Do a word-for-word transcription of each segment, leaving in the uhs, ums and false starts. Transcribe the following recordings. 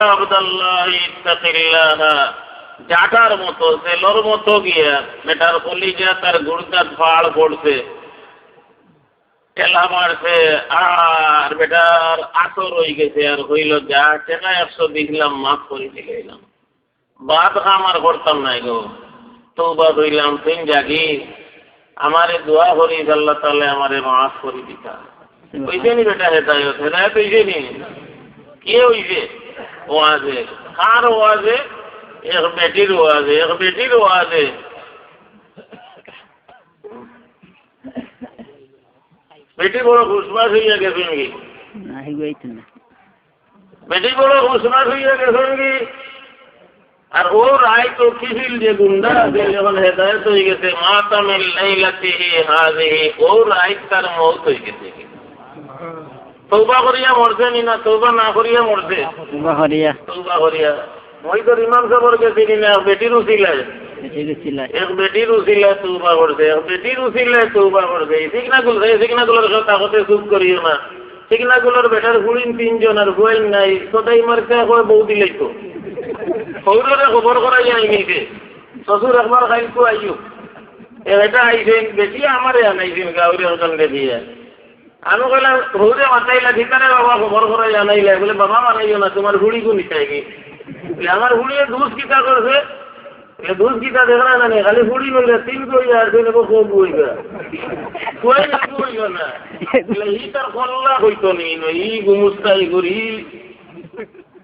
আব্দাল্লাহ, ইত্তাকিল্লাহ। জাটার মতো, জেলর মতো গিয়া বেটার কলিজা, তার গুর্দাত ফাড় পড়ছে, ঠেলা মারছে, আর বেটার আতর অই গেছে, আর কইলো, "যা, টেকা একশো দিছিলাম, মাফ করি দিলাইলাম।" বাদ কাম আর করতাম নায় গো। তওবা করিলাম, তুই জাগি, আমারে দোয়া করিস, আল্লাহ তাআলা আমারে মাফ করি দিতা। অইছে নি বেটা হেদায়ত? হেদায়ত অইছে নি? কে অইছে? ওয়াজে। কার ওয়াজে? এক বেটির ওয়াজে, এক বেটির ওয়াজে। বেটি বড় খুশবাস অইয়া গেছে নাকি? না, হিগুয়াইতো না। বেটি বড় খুশবাস অইয়া গেছে নাকি? আর ও রাইত তো কিছিল যে গুন্ডা আছে, এখন হেদায়ত অই গেছে, মাতা মিন লাইলাতিহি হাযিহি, ও রাইত তার মউত অই গেছে। তওবা করিয়া মরছে নি না, তওবা না করিয়া মরছে? তওবা করিয়া। তওবা করিয়া। মই তো ইমাম সাবর গেছি নি না, এক বেটির উসিলায়। বেটির উসিলায়। এক বেটির উসিলায় তওবা করছে, এক বেটির উসিলায় তওবা করছে। এই সিগনাগুলো, এই সিগনাগুলোর কথা কতে চুপ করিও না। সিগনাগুলোর বেটার ফুড়িন তিনজন আর ফুয়াইন নাই, সদাই মার্কা কয় বউ দিলাইতো। হউররে খবর করাই আইনিছে। শ্বশুর একবার খাইলকু আইও। এ বেটা আইছেন, বেটি আমারে আনাইছেন, গাউরে ওজন দেখিয়া। আমি কইলাম, "হউরে মাতাইলা, ঠিকারে বাবা, খবর করাই আনাইলা।" বলে, "বাবা মারাইও না, তোমার ফুড়ি গুনি চাইনি।" বলে, "আমার ফুড়িয়ে দুষ কিতা করছে?" বলে, "দুষ কিতা দেখরা না নি, খালি ফুড়ি নইলে তিন কই আর সে নেবো খুব বইবা। কই আর বইবা না।" বলে, "ই তার কল্লা কইতো নি, নই, ই গুমুস্তাই করি।"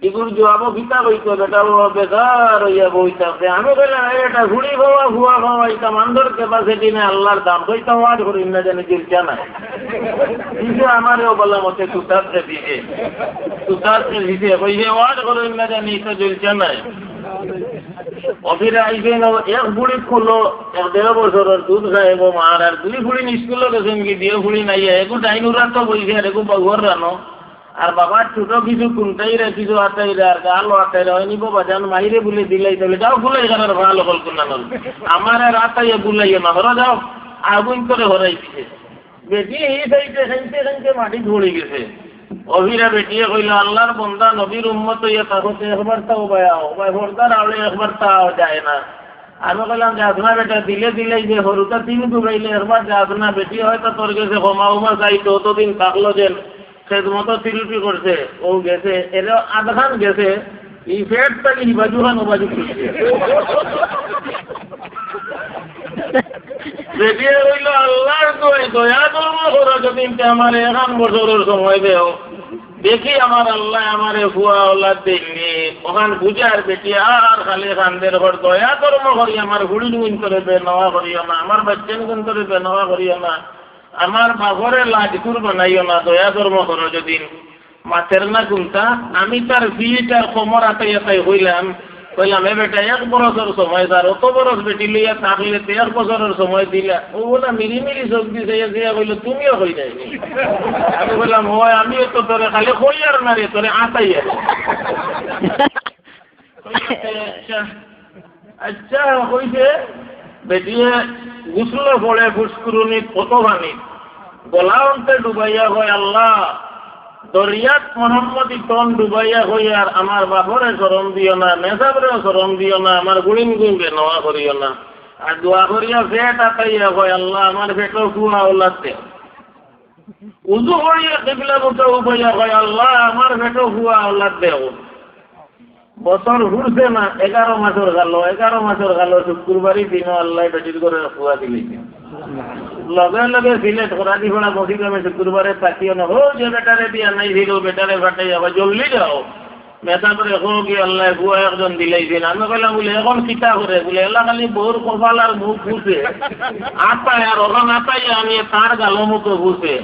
ইগুর জবাবও কিতা কইতো, বেটা বাবা বেকার অইয়া বই থাকছে। আমি কইলাম, "এ বেটা, ফুড়ি বাবা, ফুয়া বাবা, ইতা মান্দর capacity নাই, আল্লাহর দাম।" কইতা, "ওয়াজ করইন না জানি জুলছা নাই।" কিন্তু আমারেও বলা মতে তুতার সে দিছে। তুতার সে দিছে, কইছে, "ওয়াজ করইন না জানি ইতা জুলছা নাই।" অফিরে আইছে না, এক ফুড়ি খুলো, এক দেড় বছরর দুধ খায় গো মার, আর দুই ফুড়ি স্কুলো গেছেন কি, দিয়ে ফুড়ি নাই, একু ডাইনুরা তো বইছে, আর একু বাগুয়ার রানো। আর বাবার ছোট কিছু কুন্তাইরা, কিছু আতাইরা, আর গালো আতাইরা, অয় নি বাবা জান মাইরে বুলে দিলাই, তাহলে যাও ফুলাই খানার ভালো কল কুন্না নল। আমার আর আতাইয়া বুলাইও না, হরা যাও, আগুন করে হরাই দিছে। বেটি এই সাইডে খাইতে খাইতে মাটি ঝড়ি গেছে। অভিরা বেটিয়ে কইল, "আল্লাহর বন্দা, নবীর উম্মত অইয়া থাকতে একবার তাও বায়াও, ভাই পর্দার আড়ে একবার তাও যায় না।" আমি কইলাম, "যাস না বেটা, দিলে দিলাই যে হরুতা তিন ডুবাইলে একবার যাস না, বেটি হয়তো তোর গেছে ক্ষমা উমা চাইতো, অতদিন থাকলো যেন।" খেদমতো তিরুটি করছে, ও গেছে, এরা আধখান গেছে, ই পেট থাকি ই বাজু খান ও বাজু খুলছে। বেটিয়ে কইল, "আল্লাহর দোয়াই দয়া ধর্ম করো, যদি তে আমারে এখান বছরর সময় দেও, দেখি আমার আল্লাহ আমারে ফুয়া ওলাদ দেননি।" ওখান বুঝার বেটি আর খালি কান্দের ঘর, "দয়া ধর্ম করি আমার ফুড়ির গুন্তরে বেনওয়া করিও না, আমার বাচ্চার গুন্তরে বেনওয়া করিও না।" আমার বাপরে লাজকুর বানাইও না, দয়া ধর্ম করো। যদি মাতের না কুন্তা, আমি তার পিঠ আর কোমর আতাই আতাই কইলাম, কইলাম, "এ বেটা, এক বরসর সময় যার, অত বরস বেটি লইয়া থাকলে তে এক বছরর সময় দিলা।" ও বলে মিরি মিরি চোখ দি চাইয়া চাইয়া কইল, "তুমিও কই যায়নি?" আমি কইলাম, "হয়, আমিও তো তোরে খালি কই আর না রে, তোরে আতাই আর।" আচ্ছা, আচ্ছা, কইছে, বেটিয়ে গোসল পড়ে ফুসকুরুনি কত পানি, গলা অন্তে ডুবাইয়া কয়, "আল্লাহ, দরিয়াত মোহাম্মদী তন ডুবাইয়া কই, আর আমার বাপরে শরম দিও না, মেসাবরেও শরম দিও না, আমার গুড়িন গুড়িন বেনওয়া করিও না।" আর দোয়া করিয়া পেট আতাইয়া কয়, "আল্লাহ, আমার পেটো ফুয়া ওলাদ দে।" উজু করিয়া কিবলা মুখে উবাইয়া কয়, "আল্লাহ, আমার পেটো ফুয়া ওলাদ দেও।" বছর ঘুরছে না, এগারো মাসর গেল, এগারো মাসর গেল, শুক্রবারই দিনও আল্লাহ বেটির ঘরে ফুয়া দিলাইছে। লগে লগে সিলেট করাজি পাড়া মসজিদ আমি শুক্রবারে থাকিও না, "ও যে বেটারে দিয়া নাই ছিল, বেটারে ফাটাই আবার জলদি যাও।" মেসাবরে কও কি আল্লাহ ফুয়া একজন দিলাইছে না। আমি কইলাম, বলে, "এখন কিতা করে?" বলে, "এলা খালি বউর কপাল আর মুখ ফুসে। আতায় আর ওখান আতাই আমি তার গালো মুখো ফুসে।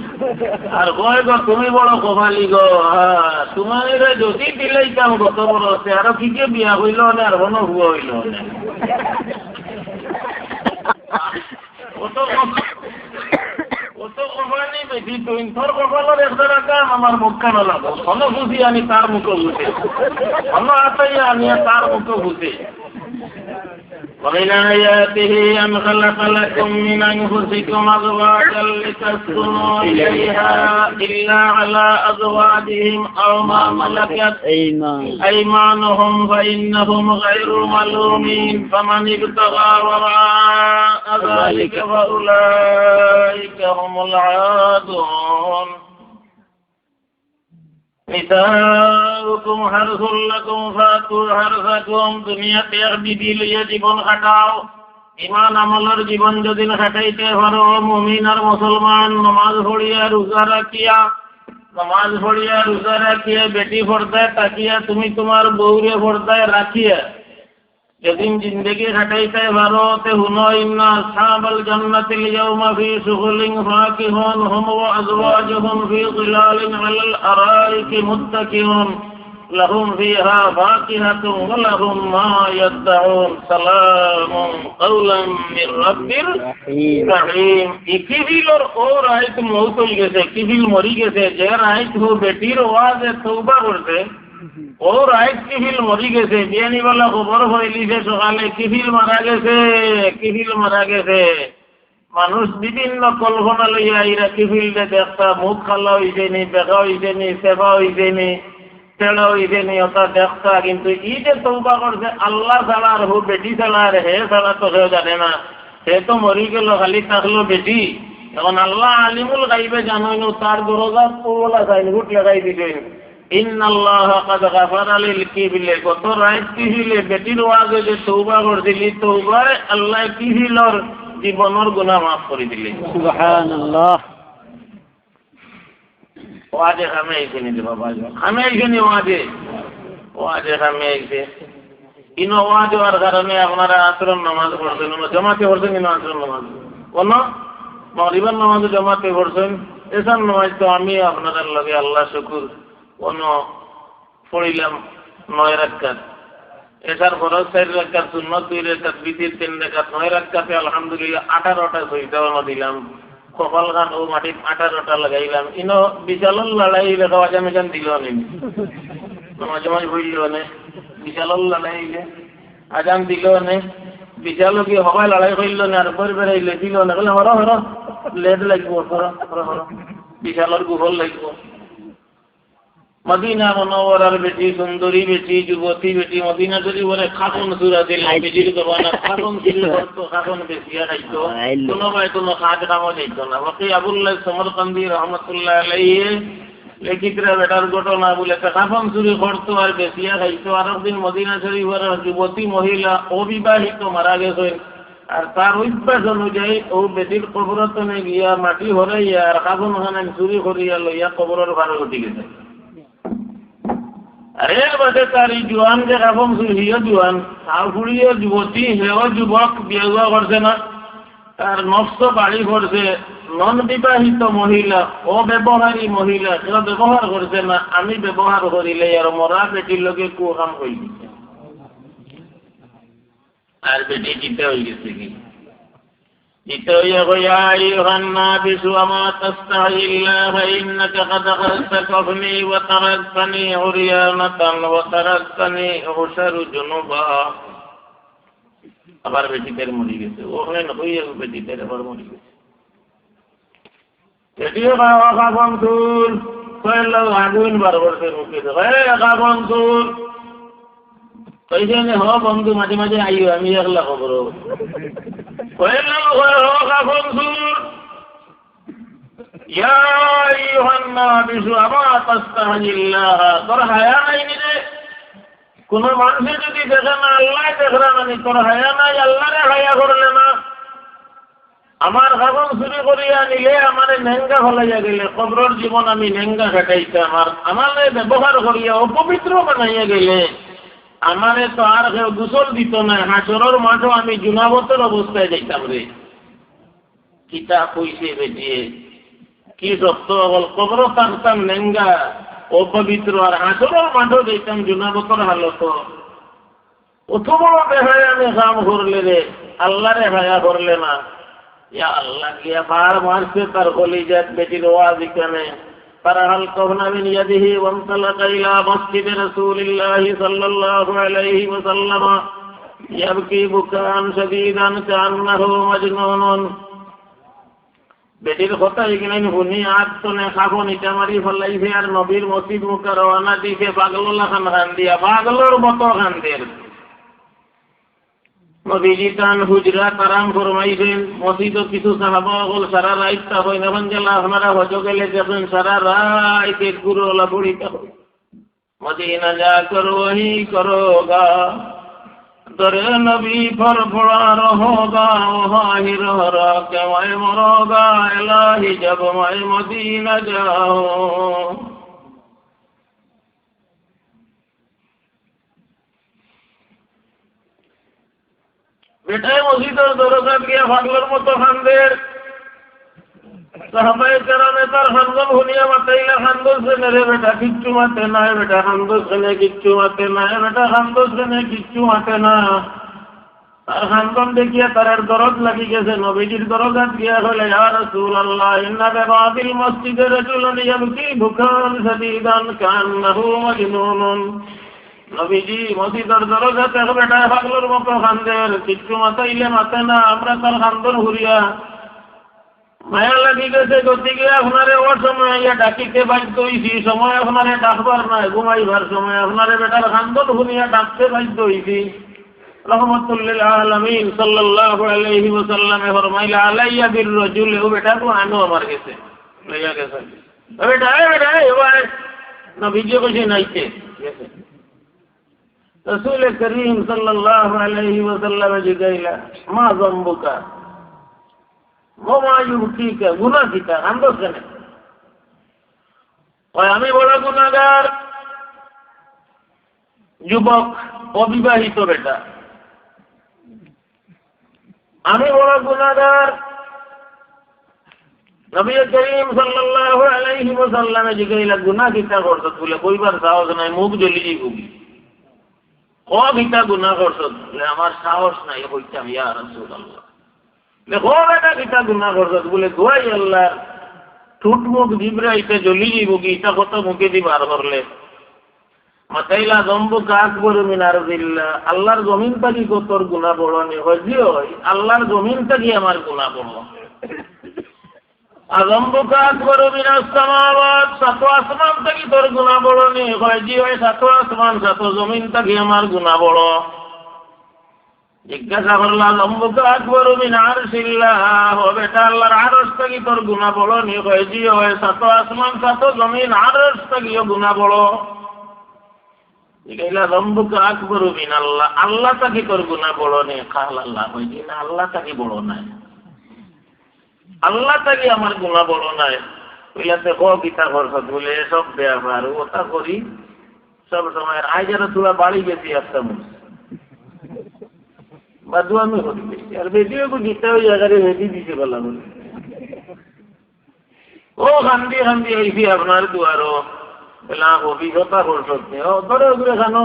আর কয় গো, তুমি বড় কপালি গো, হ্যাঁ, তোমার এরে যদি দিলাইতাম গত বরসে, আরো কি যে বিয়া হইল না, আর কোনো ফুয়া হইল না।" অত কপ-, অত কপালি বেশি তুই, তোর কপালর এক জায়গা কাম, আমার মুখ কানো লাগো। হনো খুশি আনি তার মুখো ফুসে। হনো আতাই আনি তার মুখো ফুসে। ومن آياته أن خلق لكم من أنفسكم أزواجا لتسكنوا إليها إلا على أزواجهم أو ما ملكت أيمانهم فإنهم غير ملومين، فمن ابتغى وراء ذلك فأولئك هم العادون. نساؤكم حرث لكم فأتوا حرثكم। দুনিয়াত এক বিবি লইয়া জীবন কাটাও। ইমান আমলর জীবন যদিন কাটাইতে পারো, মুমিন আর মুসলমান, নমাজ পড়িয়া রোজা রাখিয়া, নমাজ পড়িয়া রোজা রাখিয়া, বেটি পর্দায় থাকিয়া, তুমি তুমার বউরে পর্দায় রাখিয়া, যদিন জিন্দেগি কাটাইতে পারো, তে হুনো, إن أصحاب الجنة اليوم في شغل فاكهون هم وأزواجهم في ظلال على الأرائك متكئون لهم فيها فاكهة ولهم ما يدعون سلام قولا من رب رحيم। ই কিফিলর অউ রাইত মউত অইগেছে, কিফিল মরিগেছে, যে রাইত হউ বেটির ওয়াজে তওবা করছে, অউ রাইত কিফিল মরিগেছে, বিয়ানিবালা খবর পাইলিছে সকালে, কিফিল মারা গেছে, কিফিল মারা গেছে। মানুষ বিভিন্ন কল্পনা লইয়া ইরা কিফিলরে দেখতা, মুখ কালা অইছে নি, বেকা অইছে নি, চেপা অইছে নি, তেড়া অইছে নি, অতা দেখতা। কিন্তু ই যে তওবা করছে, আল্লাহ ছাড়া আর হউ বেটি ছাড়া আর হে ছাড়া তো কেউ জানে না। হে তো মরি গেল, খালি থাকলো বেটি। এখন আল্লাহ আলিমুল গাইবে জানইন, তার দরজাত অউলা সাইনবোর্ড লাগাই দিছইন, إن الله قد غفر للكفل। গত রাইত কিফিলে বেটির ওয়াজে যে তওবা করছিলি, তওবায় আল্লায় কিফিলর জীবনর গুনাহ মাফ করি দিলে। সুবহানাল্লাহ। ওয়াজে কামে আইছে নি রে বাবা? কামে আইছে নি ওয়াজে? ওয়াজে কামে আইছে। ইনো ওয়াজ অওয়ার কারণে আপনারা আসরর নামাজ পড়ছেন, অনো জমাতে পড়ছেন, ইনো আসরর নামাজ। অনো মাগরিবর নামাজ জমাতে পড়ছেন, এশার নামাজ তো আমি আপনারার লগে, আল্লাহ শুকুর, অনো পড়িলাম নয় রাকাত। এশার ফরজ চাইর রাকাত, সুন্নত দুই রাকাত, বিতির তিন রাকাত, নয় রাকাতে আলহামদুলিল্লাহ আঠারোটা সইজদা অনো দিলাম। কপাল খান অউ মাটিত আঠারোটা লাগাইলাম। ইনো বিশালর লড়াই অইলে তো আজান আজান দিল নে। নমাজ নমাজ পড়ল নে। বিশালর লড়াই অইলে আজান দিল নে। বিশাল কি হবায় লড়াই করল নে, আর পর বেড়াইলে দিল নে। বলে, "হরো, হরো, লেট লাগবো, হরো, হরো, হরো। বিশালর গুফল লাগবো।" মদিনা মুনাওয়ারার বেটি, সুন্দরী বেটি, যুবতী বেটি, মদিনা শরীফরে কাফন চুরা দিলে, আচ্ছা। বেটির জমানা কাফন চুরি করতো, কাফন বেচিয়া খাইতো। আইলো। কোনো ভাই কোনো কাজ কামও যাইতো না। বাকি আবুল্লাহ সমরকান্দি রহমতুল্লাহ আলাইহি লিখিতরা বেটার ঘটনা বলে, কাফন চুরি করতো আর বেচিয়া খাইতো। আর একদিন মদিনা শরীফর যুবতী মহিলা অবিবাহিত মারা গেছে। আর তার অভ্যাস অনুযায়ী অউ বেটির কবরর তনে গিয়া মাটি হরাইয়া আর কাফন খানাইন চুরি করিয়া লইয়া কবরর পারে উঠি গেছে। আর এর বাদে তার ই জুয়ান যে কাফন চুরি, হিও জুয়ান, তার ফুড়িও যুবতী, হেও যুবক, বিয়া করছে না, তার নফস বাড়ি পড়ছে, নন বিবাহিত মহিলা, অব্যবহারী মহিলা, কেউ ব্যবহার করছে না, আমি ব্যবহার করিলে আর মরা বেটির লগে কুকাম করি দিছে। আর বেটি জিতা অই গেছে কি? জিতা অইয়া কয়, "يا أيها النابس أما تستحي الله إنك قد أخذت كفني وتركتني عريانا وتركتني أعصر جنبا।" আবার বেটি তার মরি গেছে। অখান অইয়া বেটি তার আবার মরি গেছে। যদিও বা ও কাফন চুর, কইলো আগুন বার করছে মুখে, "এ কাফন চুর।" কইছে নে, "হ বন্ধু, মাঝে মাঝে আইও, আমি একলা কবরো।" কইলো, "ও কাফন চুর, يا أيها النابس أما تستحي الله, তোর হায়া নাই নি রে? কোনো মানুষে যদি দেখে না, আল্লায় দেখরা না নি, তোর হায়া নাই, আল্লারে হায়া করলে না?" আমার কাফন চুরি করিয়া নিলে আমারে নেঙ্গা ফালাইয়া গেলে, কবরর জীবন আমি নেঙ্গা কাটাইতাম, আর আমারে ব্যবহার করিয়া অপবিত্র বানাইয়া গেলে আমারে তো আর কেউ গোসল দিত না, হাশরর মাঠো আমি জুনাবতর অবস্থায় যাইতাম রে। কিতা কইছে বেটিয়ে, কি সত্য অকল, কবরো থাকতাম নেঙ্গা, অপবিত্র, আর হাশরর মাঠো যাইতাম জুনাবতর হালতো। অত বড় বেহায়ামি কাম করলে রে, আল্লারে হায়া করলে না। ইয়া আল্লাহ, গিয়া বাড় মারছে তার কলিজাত বেটির ওয়াজ ইখানে। فرأى الكفن من يده وانطلق إلى مسجد رسول الله صلى الله عليه وسلم। ইয়াবকি বুকান শাদীদান কাআন্নাহু মাজনুনুন। বেটির কথা ইগুলাইন হুনি আত তনে কাফন ইটা মারি ফালাইছে আর নবীর মসজিদ মুখা রওয়ানা দিছে পাগলর লাখান কান্দিয়া, পাগলর মতো কান্দের। নবীজি তান হুজরাত আরাম ফরমাইছইন, মসজিদো কিছু সাহাবা অকল সারা রাইত থাকইন, অখন যেলা আপনারা হজো গেলে দেখইন সারা রাইত এক গুরু অলা পড়ি থাকইন। مدینہ جا کر وہی کرو گا، در نبی پر پڑا رہو گا، وہاں ہی رہ رہ کے میں مرو گا، الٰہی جب میں مدینہ جاؤں۔ বেটায় মসজিদর দরজাত গিয়া পাগলর মতো কান্দের। সাহাবায়ে কেরামে তার কান্দন হুনিয়া মাতইলা, "কান্দস কেনে রে বেটা, কিচ্ছু মাতে নায় বেটা, কান্দস কেনে, কিচ্ছু মাতে নায় বেটা, কান্দস কেনে, কিচ্ছু মাতে না।" তার কান্দন দেখিয়া তারার দরদ লাগি গেছে। নবীজির দরজাত গিয়া কইলা, "ইয়া রাসূলুল্লাহ, ইন্না বিবাবিল মসজিদে রাজুলান ইয়াবকি বুকান শাদীদান কাআন্নাহু মাজনুনুন।" নবীজি, মসজিদর দরজাত এক বেটায় পাগলর মতো কান্দের, কিচ্ছু মাতাইলে মাতে না, আমরা তার কান্দন হুনিয়া মায়া লাগি গেছে, গতিকে আপনারে অউ সময় আইয়া ডাকিতে বাধ্য অইছি, সময় আপনারে ডাকবার নায়, ঘুমাইবার সময় আপনারে বেটার কান্দন হুনিয়া ডাকতে বাধ্য অইছি। রহমাতুল লিল আলামিন সাল্লাল্লাহু আলাইহি ওয়াসাল্লামে ফরমাইলা, "আলাইয়া বির রাজুল, অউ বেটারে আনো আমার গেছে।" লইয়া গেছে। "এ বেটা, এ বেটা, এ ভাই।" নবীজি কইছইন, "আইতে।" গেছে। রাসূলে করিম সাল্লাল্লাহু আলাইহি ওয়াসাল্লামে জিগাইলা, "মা যামবুকা? ওয়া মা ইউবকিকা? গুনা কিতা? কান্দস কেনে?" কয়, "আমি বড় গুনাগার, যুবক, অবিবাহিত বেটা। আমি বড় গুনাগার।" নবী করিম সাল্লাল্লাহু আলাইহি ওয়াসাল্লামে জিগাইলা, "গুনা কিতা করছত?" বুলে, "কইবার সাহস নাই, মুখ জ্বলি যাইবো।" "ক কিতা গুনা করছত?" বুলে, "আমার সাহস নাই কইতাম, ইয়া রাসূলুল্লাহ।" বুলে, "ক বেটা কিতা গুনা করছত?" বুলে, "দোয়াই আল্লাহর, ঠুট মুখ জিব্রাইতে জ্বলি যাইবো গি, ইতা কথা মুখেদি বার করলে।" মাতাইলা, "যামবুকা আকবারু মিন আরদিল্লাহ, আল্লাহর জমিন থাকি কো তোর গুনা বড় নি?" কয়, "জি অয়, আল্লাহর জমিন থাকি আমার গুনা বড়।" "আযামবুকা আকবারু মিনাস সামাওয়াত, সাত আসমান থাকি তোর গুনা বড় নি?" কয়, "জি অয়, সাত আসমান, সাত জমিন থাকি আমার গুনা বড়।" জিজ্ঞাসা করলা, "আযামবুকা আকবারু মিন আরশিল্লাহ, ও বেটা, আল্লাহর আরশ থাকি তোর গুনা বড় নি?" কয়, "জি অয়, সাত আসমান, সাত জমিন, আরশ থাকিও গুনা বড়।" জিগাইলা, "যামবুকা আকবারু মিনাল্লাহ, আল্লাহ থাকি তোর গুনা বড় নি?" কালা লা, কয়, "জি না, আল্লাহ থাকি বড় নায়, আল্লাহ থাকি আমার গুনা বড় নায়।" কইলা, "তে ক কিতা করছত?" বুলে, "এসব বেয়াপার, অতা করি সব সময়, আইজ আরো থুড়া বাড়ি গেছি একটা মুখ, বাদুয়ামি করি।" আর বেটিও কো জিতা অইয়া জাগারে বেটি দিছে বলা বলে। ও কান্দি কান্দি আইছি আপনার দুয়ারো। বলে, "আ, অফিস অতা করছত নি?" ও, ধরো ওগুলো কেন?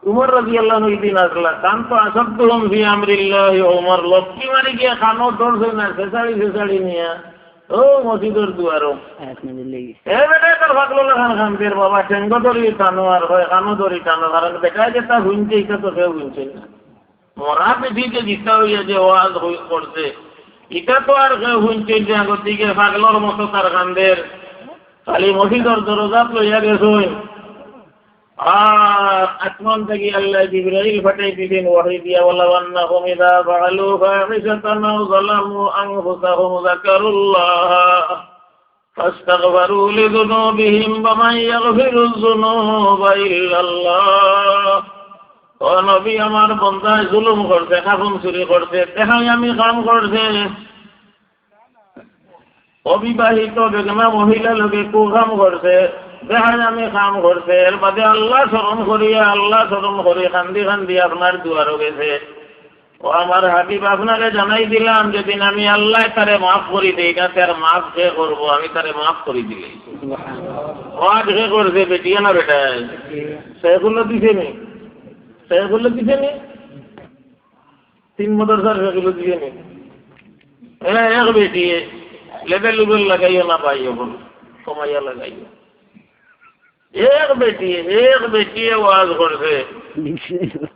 উমর রাদিয়াল্লাহু আনহু একদিন আসলা, "কান্ত আসাদতুহুম ফি আমরিল্লাহি ওয়া উমর", লক্কি মারি গিয়া কানো ধরছে না, ফেসাড়ি ফেসাড়ি নিয়া। ও মসজিদর দুয়ারো। এক মিনিট লেগে। এ বেটা, তোর পাগল লাখান কান্দের বাবা, ঠেঙ্গো ধরি টানো আর হয় কানো ধরি টানো, কারণ বেটায় যেটা হুনছে, এটা তো কেউ হুনছে না। মরা বেটিতে জিতা অইয়া যে ওয়াজ হই-, করছে, ইটা তো আর কেউ হুনছইন না, গতিকে পাগলর মতো তার কান্দের। খালি মসজিদর দরজাত লইয়া গেছইন। আর আসমান থাকি আল্লায় জিবরাইল পাঠাই দিছইন ওহী দিয়া, "ওয়ালাউ আন্নাহুম ইযা ফাআলু ফাহিশাতান আও যালামু আনফুসাহুম যাকারুল্লাহ" فاستغفروا لذنوبهم ومن يغفر الذنوب إلا الله। ও নবী, আমার বন্দায় জুলুম করছে, কাফন চুরি করছে, বেহায়ামি কাম করছে, অবিবাহিত বেগনা মহিলা লগে কুকাম করছে, বেহায়ামি কাম করছে, এর বাদে আল্লাহ শরম করিয়া, আল্লাহ শরম করি কান্দি কান্দি আপনার দুয়ারো গেছে। ও আমার হাবিব, আপনারে জানাই দিলাম, যেদিন আমি আল্লায় তারে মাফ করি দেই না, তার মাফ কে করবো? আমি তারে মাফ করি দিলে। ও আজ কে করছে, বেটিয়ে না বেটায়? শেখুল্লাহ দিছে নি? শেখুল্লাহ দিছে নি? তিন মাদ্রাসার শেখুল্লাহ দিছে নি? এ, এক বেটিয়ে, লেবেল উবেল লাগাইও না ভাই, এখন কমাইয়া লাগাইও। এক বেটি, এক বেটিয়ে ওয়াজ করছে।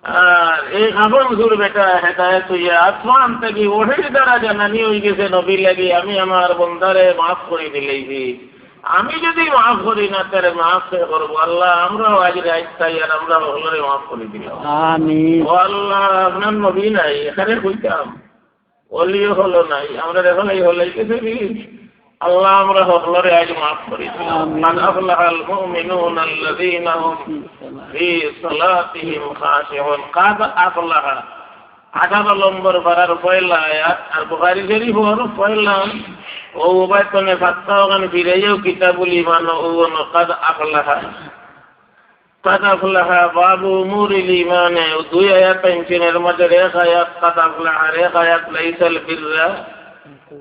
আর এই কাফন চুর বেটা হেদায়েত অইয়া আসমান থাকি ওহীর দ্বারা জানানি অইগেছে নবীর লাগি, "আমি আমার বন্দারে মাফ করি দিলাইছি। আমি যদি মাফ করি না, তারে মাফ কে করবো?" আল্লাহ, আমরাও আইজ রাইত চাই আর আমরা হকলরে মাফ করি দিলাম। আমিন। ও আল্লাহ, আপনার নবী নাই, এখানে কইতাম। অলি অকল নাই, আমরা এখন এই হলাই গেছে কি? আল্লাহ, আমরা হকলরে আইজ মাফ করি দিলাম। আমিন। قد أفلح المؤمنون الذين هم في صلاتهم خاشعون। قد أفلح। আঠারো নম্বর পারার পয়লা আয়াত, আর বুখারী শরীফর পয়লা, ও উবায়তনে ফাত্তা ওখান ফিরাইয়াও কিতাবুল ইমান, ও অনো قد أفلح। قد أفلح باب أمور الإيمان, ও দুই আয়াত আনছেন, এর মাঝে এক আয়াত قد أفلح, আর এক আয়াত ليس البر।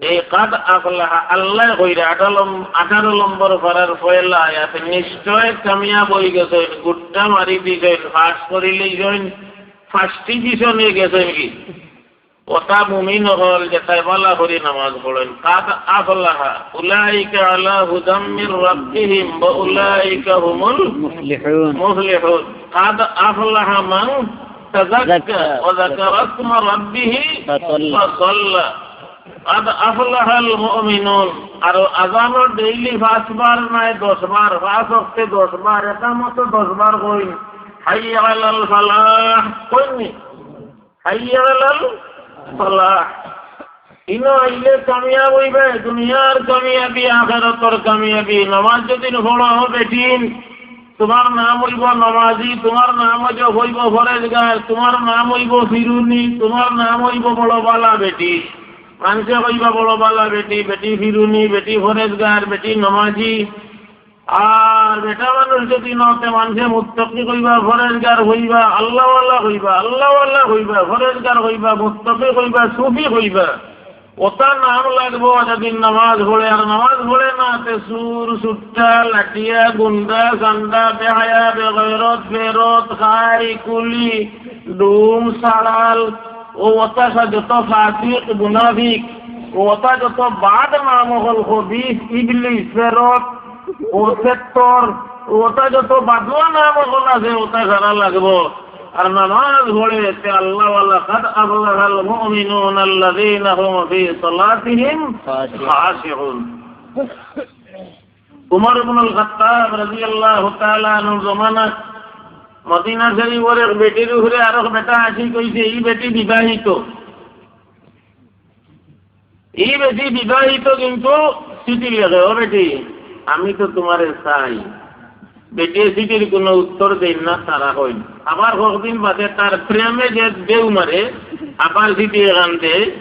এই قد أفلح আল্লাহ কইরা আঠারো লম-, আঠারো নম্বর পারার পয়লা আয়াত, নিশ্চয় কামিয়াব অইগেছইন, গুট্টা মারি দিছইন, পাস করিলিছইন, ফার্স্ট ডিভিশনে গেছইন কি? ওটা মুমিন অকল যেতায় ভালা করি নামাজ পড়ইন। قد أفلح أولئك على هدى من ربهم وأولئك هم المفلحون. قد أفلح من تزكى وذكر اسم ربه فصلى. قد أفلح المؤمنون। আর আজানর ডেইলি পাঁচবার নায় দশবার, পাঁচ ওয়াক্তে দশবার, একামতো দশবার কইন, حي على الفلاح কইন নি? حي على الفلاح। ইনো আইলে কামিয়াব অইবায়, দুনিয়ার কামিয়াবি, আখেরাতর কামিয়াবি। নামাজ যদি পড়ো বেটিন, তুমার নাম অইবো নামাজি, তুমার নাম অইবো, অইবো পরহেজগার, তুমার নাম অইবো ফিরুনি, তুমার নাম অইবো বড় ভালা বেটি। মানষে কইবা বড় ভালা বেটি, বেটি ফিরুনি, বেটি পরহেজগার, বেটি নামাজি। আর বেটা মানুষ যদি নয়, তে মানষে মুত্তাকি কইবা, পরহেজগার কইবা, আল্লাহওয়ালা কইবা, আল্লাহওয়ালা কইবা, পরহেজগার কইবা, মুত্তাকি কইবা, সুফি কইবা। ওটা নাম লাগবো যদি নামাজ পড়ে, আর নামাজ পড়ে না, তে চুর, চুট্টা, লাটিয়া, গুন্ডা, সান্ডা, বেহায়া, বেগয়রত, বেরত, খাই, কুলি, ডুম, সাড়াল, ও ওটা যত ফাসিক, মুনাফিক, ও ওটা যত বাদ নাম অকল, খবিস, ইবলিস, বেরত, ও সেত্তর, ওটা যত বাদুয়া নাম অকল আছে, ওটা সারা লাগবো। আর নামাজ পড়ে তে আল্লাহওয়ালা, قد أفلح المؤمنون الذين هم في صلاتهم خاشعون। উমর ইবনুল খাত্তাব রাদিয়াল্লাহু তাআলা আনহুর জমানাত মদিনা শরীফর এক বেটির উপরে আরক বেটা আশিক অইছে, ই বেটি বিবাহিত। ই বেটি বিবাহিত কিন্তু চিঠি লেখে, "ও বেটি, আমি তো তুমারে চাই।" বেটিয়ে চিঠির কুনু উত্তর দেইন না, তারা কইন। আবার কতদিন বাদে তার প্রেমে যে ঢেউ মারে, আবার চিঠি এখান দেয়।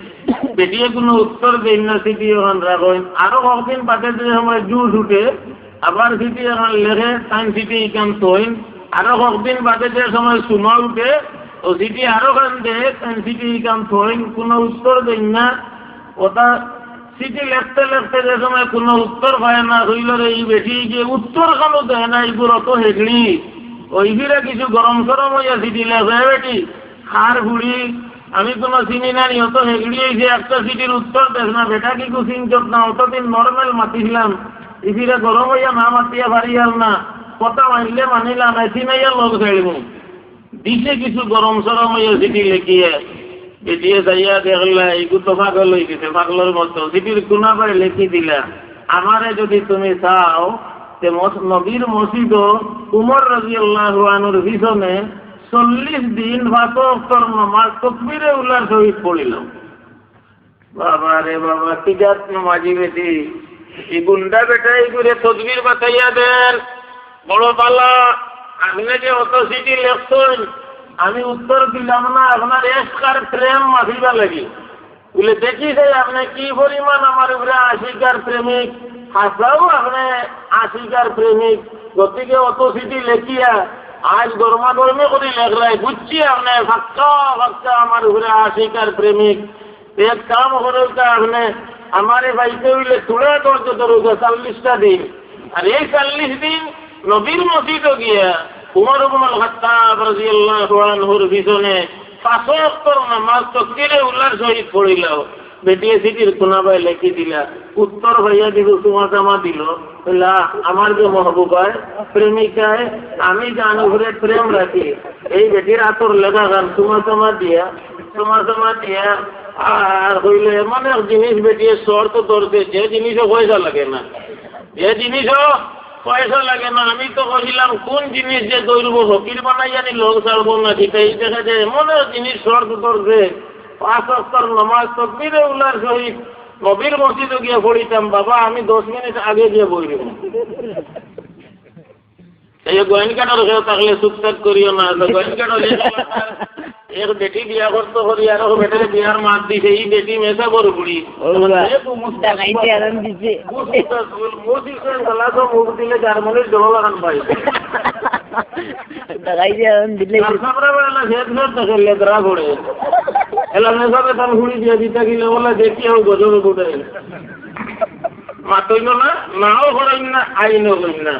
বেটিয়ে কুনু উত্তর দেইন না, চিঠি এখান রাখইন। আরো কতদিন বাদে যে সময় জুশ উঠে, আবার চিঠি এখান লেখে, তাইন চিঠি ইখান থইন। আরো কতদিন বাদে যে সময় সুমা উঠে, ও চিঠি আরো খান দেয়, তাইন চিঠি ইখান থইন, কুনু উত্তর দেইন না। ওটা চিঠি লেখতে লেখতে যে সময় কুনু উত্তর পায় না, কইল রে, ই বেটি যে উত্তর খানো দেয় না, ইগুর অত হেগড়ি। ওই ফিরে কিছু গরম সরম অইয়া চিঠি লেখে, "এ বেটি, খার ফুড়ি, আমি কুনু চিনি না নি, অত হেগড়ি অইছে, একটা চিঠির উত্তর দেস না, বেটা কি কুচিন চোখ না, অতদিন নরমাল মাতিছিলাম, ই ফিরে গরম অইয়া না মাতিয়া পারিয়ার না, কথা মানলে মানিলাম, না চিনাইয়া লগ ছাড়িমু।" দিছে কিছু গরম সরম অইয়া চিঠি লেখিয়া, বেটিয়ে চাইয়া দেখলা, ইগু তো পাগল অইগেছে, পাগলর মতো। চিঠির কুনাবায় লেখি দিলা, "আমারে যদি তুমি চাও, তে মস-, নবীর মসজিদো উমর রাদিয়াল্লাহু আনহুর পিছনে চল্লিশ দিন পাঁচ ওয়াক্তর নামাজ তকবিরে উলার সহিত পড়িলাও।" বাবা রে বাবা, কি জাত নমাজি বেটি। ই গুন্ডা বেটা ইগুরে তদবির বাতাইয়া দেন। বড় বালা, আপনে যে অত চিঠি লেখছইন, আমি উত্তর দিলাম না, আপনার এশক আর প্রেম মাতিবার লাগি। বুলে, "দেখি চাই আপনে কি পরিমাণ আমার উপরে আশিক আর প্রেমিক, হাছাউ আপনে আশিক আর প্রেমিক, গতিকে অত চিঠি লেখিয়া আইজ গরমাগরমি করি লেখরায়, বুঝছি আপনে পাক্কা পাক্কা আমার উপরে আশিক আর প্রেমিক।" এক কাম করউক্কা আপনে, আমারে পাইতে অইলে থুড়া ধৈর্য ধরউক্কা, চল্লিশটা দিন। আর এই চল্লিশ দিন নবীর মসজিদো গিয়া উমর ইবনুল খাত্তাব রাদিয়াল্লাহু আনহুর পিছনে পাঁচ ওয়াক্তর নামাজ তকবিরে উলার সহিত পড়িলাও। বেটিয়ে চিঠির কুনাবায় লেখি দিলা, উত্তর পাইয়া দিল, চুমা চামা দিল। লা, আমার যে মহবুবায়, প্রেমিকায়, আমি জান উপরে প্রেম রাখি। এই বেটির আতর লেখা গান চুমা চুমা দিয়া, চুমা চুমা দিয়া, আর হইলে এমন এক জিনিস বেটিয়ে শর্ত ধরছে, যে জিনিসও পয়সা লাগে না, যে জিনিসও পয়সা লাগে না। আমি তো কইলাম, কোন জিনিস যে দৌড়ব, ফকির বানাইয়া নি লোক ছাড়বো না, সেটা এই দেখা যায় এমন এক জিনিস শর্ত ধরছে, পাঁচ ওয়াক্তর নামাজ তকবিরে উলার সহিত নবীর মসজিদে গিয়া পড়িতাম, বাবা, আমি দশ মিনিট আগে গিয়া বই রইমু। এই যে গোয়েন কাটার কেউ থাকলে চুপচাপ করিও না, তো গোয়েন কাটার যে এক বেটি বিয়া করতো করি আর ও বেটারে বিয়ার মাত দিছে, এই বেটি মেসাবর বুড়ি। ও বাবা, এ তো মুস্তাক-, ডাকাইতে আরাম দিছে। মুস্তাক-, মুস্তাক গলা তো মুখ দিলে জার্মানির ডবল আরাম পাই। ডাকাইতে আরাম দিলে। আর সামনে বেলা ফের ফের দেখে লেদরা করে। এলা মেসাবে তার ঘুড়ি দিয়ে দিতে গেলে বলে, "দেখি ও গজব উঠে।" মাতইল না, নাও করেন না, আইনও করেন না।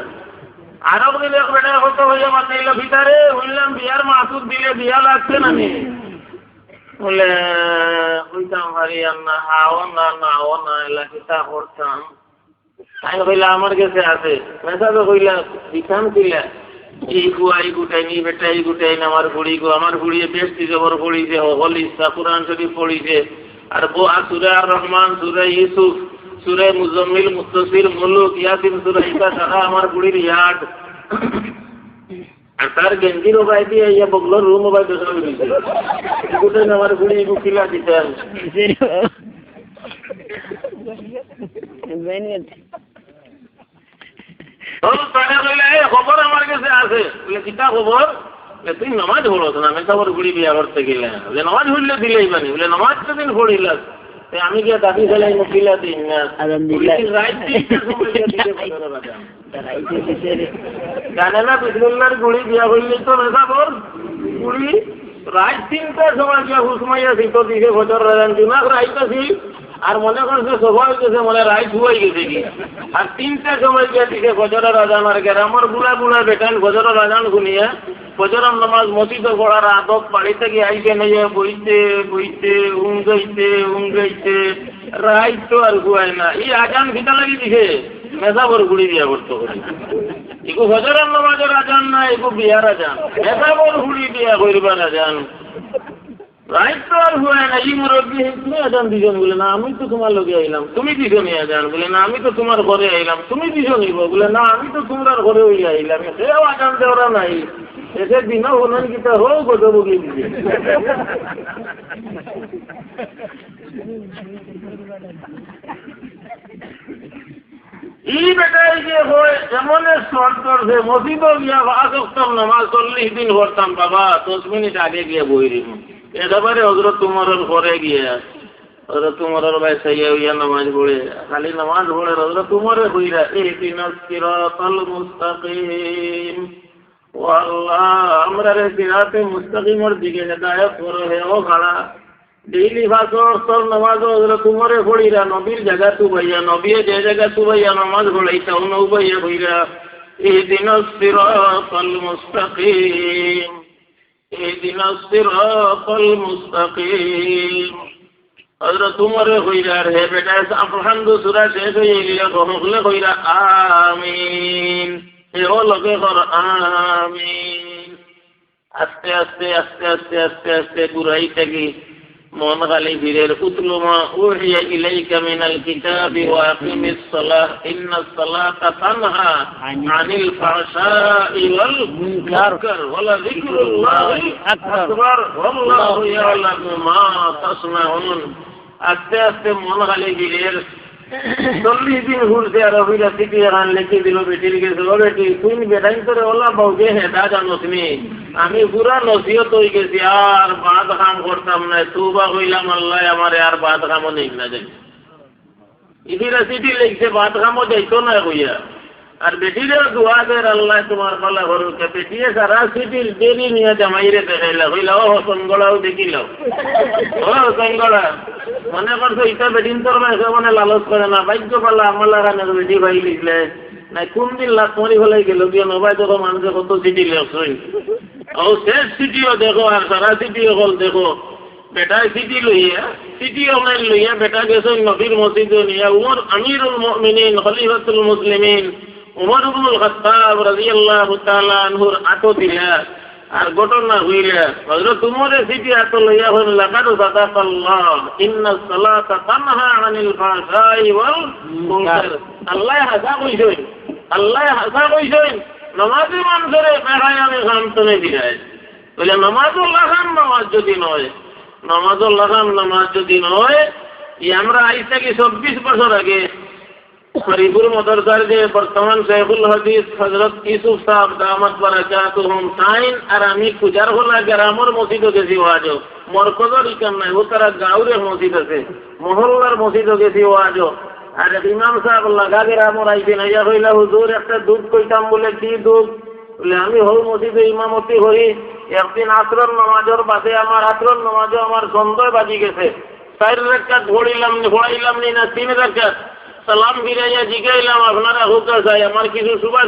আরো দিন এক বেটা কত হইয়া মাতাইল, "ভিতরে হুনলাম বিয়ার মাসুদ দিলে বিয়া লাগছে না নি?" বলে, "কইতাম পারি আর না, হাও না, নাও না, এলা কিতা করতাম?" আমি কইলা, "আমার গেছে আছে।" মেসাবে কইলা, "দিতাম কিলা? এই গুয়া এই গুটাই নি, বেটা এই গুটাই না, আমার ফুড়ি গো, আমার ফুড়িয়ে বেশ জবর পড়িছে, হকল ইচ্ছা কোরআন শরীফ পড়িছে, আর বউ আর সুরা আর রহমান, সুরা ইউসুফ, সুরা মুজাম্মিল, মুদ্দাসির, মুলুক, ইয়াসিন সুরা, ইটা সারা আমার ফুড়ির ইয়াদ।" আর তার গেঞ্জির ওবায় দিয়ে ইয়া বগলর রুম ওবায় দেখা হয়ে গেছে। এগুলো আমার ফুড়ি এগু কিলা দিতাম। ও তারা কইলা, "এ খবর আমার গেছে আছে।" বলে, "কিতা খবর?" বলে, "তুই নামাজ পড়স না, মেসাবর ঘুড়ি বিয়া করতে গেলে।" বলে, "নামাজ পড়লে দিলেই বানি।" বলে, "নামাজ তো দিন পড়িলাস, তে আমি গিয়া দাবি ফেলাই মুখিলা দিন না।" আলহামদুলিল্লাহ। রাইত তিনটার সময় গিয়া দিছে ফজরের আজান। জানে না বিসমিল্লাহর ঘুড়ি বিয়া করলে তো মেসাবর ঘুড়ি রাইত তিনটার সময় গিয়া হুসমাইয়া দিত দিছে ফজরের আজান। দিমাগ রাইত আছিল, আর মনে করছে সবাই গেছে, মনে রাইত হুয়াই গেছে কি। আর তিনটার সময় গিয়া দিছে ফজরের আজান, আর গ্রামর বুড়া বুড়া বেটাইন ফজরের আজান শুনিয়া ফজরের নামাজ মসজিদে পড়ার আদত বাড়ি থাকি আইছে না, ইয়া বইতে, বইতে, উঙ্গাইতে, উঙ্গাইতে, রাইত তো আর হুয়ায় না। এই আজান কিতা লাগি দিছে? মেসাবর ঘুড়ি বিয়া করতে করি। ইগু ফজরের নামাজের আজান না, ইগু বিয়ার আজান। মেসাবর ঘুড়ি বিয়া করবার আজান। রাইত তো আর হুয়ায় না, ই মুরব্বি, "তুমি আজান দিছো নি?" বলে, "না, আমি তো তোমার লগে আইলাম।" "তুমি দিছো নি আজান?" বলে, "না, আমি তো তোমার ঘরে আইলাম।" "তুমি দিছো নি?" বলে, "না, আমি তো তোমরার ঘরে অইয়া আইলাম।" এটাও আজান দেওরা নাই, এতে দিনও হলেন কিতা হো গজব উগলি দিছে। ই বেটায় যে কয়, এমন এক শর্ত করছে, মসজিদও গিয়া পাঁচ ওয়াক্তর নামাজ চল্লিশ দিন পড়তাম বাবা, দশ মিনিট আগে গিয়া বই রইমু। একেবারে হজরত উমরর ঘরে গিয়া, হজরত উমরর বায় চাইয়া অইয়া নামাজ পড়ে, খালি নামাজ পড়ে, হজরত উমরে কইরা, "ইহদিনাস সিরাতাল মুস্তাকিম।" ও আল্লাহ, আমরারে সিরাতে মুস্তাকিমর দিকে হেদায়েত করো, হে ও খাড়া। ডেইলি পাঁচ ওয়াক্তর নামাজ হজরত উমরে পড়িরা, নবীর জাগাত উবাইয়া, নবীয়ে যে জাগাত উবাইয়া নামাজ পড়াইতা, অনো উবাইয়া কইরা, "ইহদিনাস সিরাতাল মুস্তাকিম, ইহদিনাস সিরাতাল মুস্তাকিম।" হজরত উমরে কইরা, আর হে বেটা, আলহামদু সুরা শেষ অইয়া গেলে, হকলে কইরা, "আমিন।" হে ও লগে কর, "আমিন।" আস্তে আস্তে, আস্তে আস্তে, আস্তে আস্তে বুড়াই থাকি মন খালি ফিরের। "উতলু মা উহিয়া ইলাইকা মিনাল কিতাবি ওয়া আকিমিস সালাহ, ইন্নাস সালাতা তানহা আনিল ফাহশাই ওয়াল মুনকার, ওয়ালা যিকরুল্লাহি আকবার, ওয়াল্লাহু ইয়ালামু মা তাসনাউন।" আস্তে আস্তে মন খালি ফিরের। চল্লিশ দিন ঘুরছে আর অফিরা চিঠি এখান লিখি দিল বেটির গেছে, "ও বেটি, তুই বেটাইন তোরে ওলা বউকে হেদা জানোস নি? আমি পুরা নসিহত অই গেছি, আর বাদ কাম করতাম না, তওবা কইলাম আল্লাহ আমারে আর বাদ কামও নেই না যাই।" ইদিরা চিঠি লিখছে, বাদ কামও যাইতো না কইয়া। আর বেটিরেও দোয়া দের, "আল্লাহ তোমার ভালা করুক।" বেটিয়ে সারা চিঠির দেরি নিয়ে জামাইরে দেখাইলা, কইলা, "ও হোসেনগড়াও দেখিলাও, ও হোসেনগড়া।" মনে করছো ইটা বেটিন তোর মাঝে মানে লালচ করে না, ভাগ্য ভালা আমার লাগানোর বেটি ভাই লিখলে। নাই কোন দিন লাত মারি ফেলাই গেল, গিয়ে নবাই দেখো মানুষে কত চিঠি লেখছই। ও শেষ চিঠিও দেখো আর সারা চিঠি অকল দেখো। বেটায় চিঠি লইয়া, চিঠি অনলাইন লইয়া বেটা গেছইন নবীর মসজিদো নিয়া। উমর আমিরুল মুমিনিন, খলিফাতুল মুসলিমিন, উমর ইবনুল খাত্তাব রাদিয়াল্লাহু তাআলা আনহুর আতো দিলা। আর ঘটনা কইলা, হযরত উমরে চিঠি আতো লইয়া কইলা, "লাকাদ সাদাকাল্লাহ, ইন্নাস সালাতা তানহা আনিল ফাহশাই ওয়াল মুনকার।" আল্লায় হাছা কইছইন, আল্লায় হাছা কইছইন, নমাজি মানষরে বেহায়ামি কাম তনে দিরায়। বলে, নমাজুল লাখান নমাজ যদি নয়, নমাজুল লাখান নমাজ যদি নয়, ই আমরা আইজ থাকি চব্বিশ বছর আগে হরিপুর মাদ্রাসার যে বর্তমান শেখুল হাদিস হযরত ইউসুফ সাহেব দামাত বারাকাতুহুম তাইন আর আমি কুজারখোলা গ্রামর মসজিদো গেছি ওয়াজো। মরকজর ইখান নাই, ও তারা গাঁওর এক মসজিদ আছে, মহল্লার মসজিদো গেছি ওয়াজো। আর এক ইমাম সাহেব লাগা গ্রামর আইছইন, আইয়া কইলা, "হুজুর, একটা দুখ কইতাম।" বলে, "কি দুখ?" বলে, "আমি হউ মসজিদে ইমামতি করি, একদিন আছরর নমাজর বাদে আমার আছরর নমাজো আমার সন্দেহ বাজি গেছে, চাইর রাকাত পড়িলাম নি, পড়াইলাম নি না তিন রাকাত। সালাম ফিরাইয়া জিগাইলাম, 'আপনারা কউক্কা চাই, আমার কিছু সুবাস